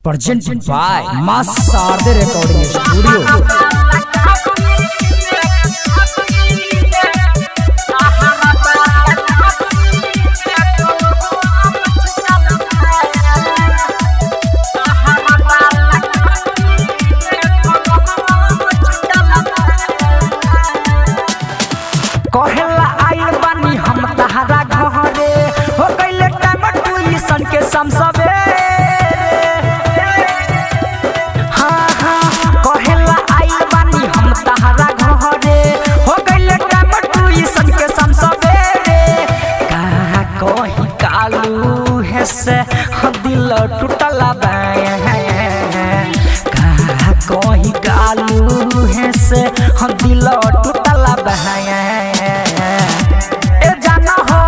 Presented by Ma Sarde Recording Studio. कहेला आइल बानी हम तहरा घरे, हो गइले टाइम ट्यूशन के समसबे। हाँ हाँ, कहेला आइल बानी हम तहरा घरे, हो गइले टाइम ट्यूशन के समसबे। का कही कालू है से हम दिल टूटला बा, का कही कालू है से हम दिल टूटला बा। ए जाना हो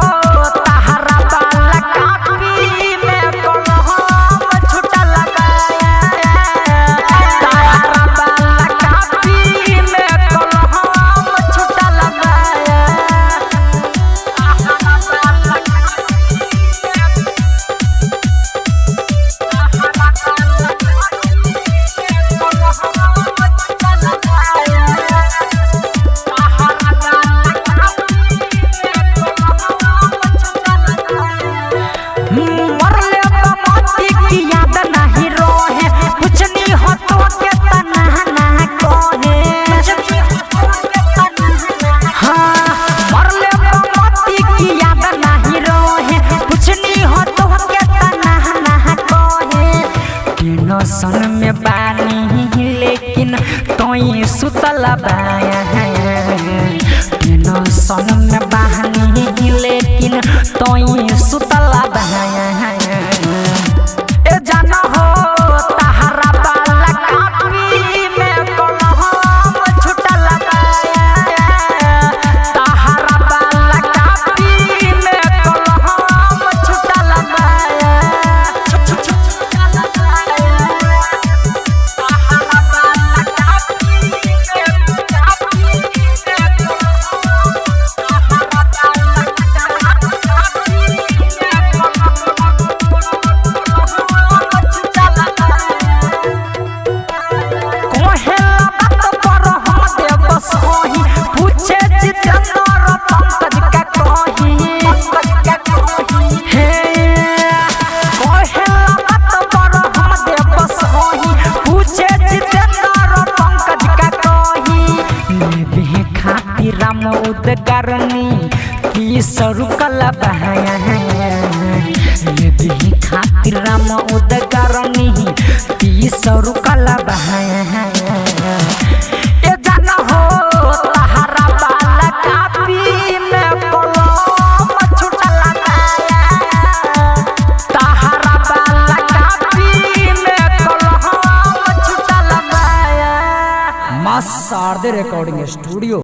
तहरा बाला कापी में कलम छुटल बा, तहरा बाला कापी में कलम छुटल बा। मरले बाबा की याद नहीं रहे, पुछनी हो तो के तना ना कहे। हाँ, मरले बाबा की याद नहीं रहे, पुछनी हो तो के तना ना कहे। टेंशन में बानी लेकिन तोई सुतल बाया, टेंशन में बानी लेकिन तोई सुतल बाया। ए जाना हो तहरा बाला कापी में कलम छुटल बा, तहरा बाला कापी में कलम छुटल बा। कोहेला बात पर हम देव सही, पूछे जितेंद्र पंकज का कही। हे कोहेला बात पर हम देव सही, पूछे जितेंद्र पंकज का कही। लेबे खातिर राम उदगरनी 30 रुकला बहाया, लेबे खातिर राम उदगरनी 30 रुकला बहाया। ए जाना हो तहरा बाला कापी में कलम छुटला बा, तहरा बाला कापी में कलम छुटला बा। Ma Sarde Recording Studio.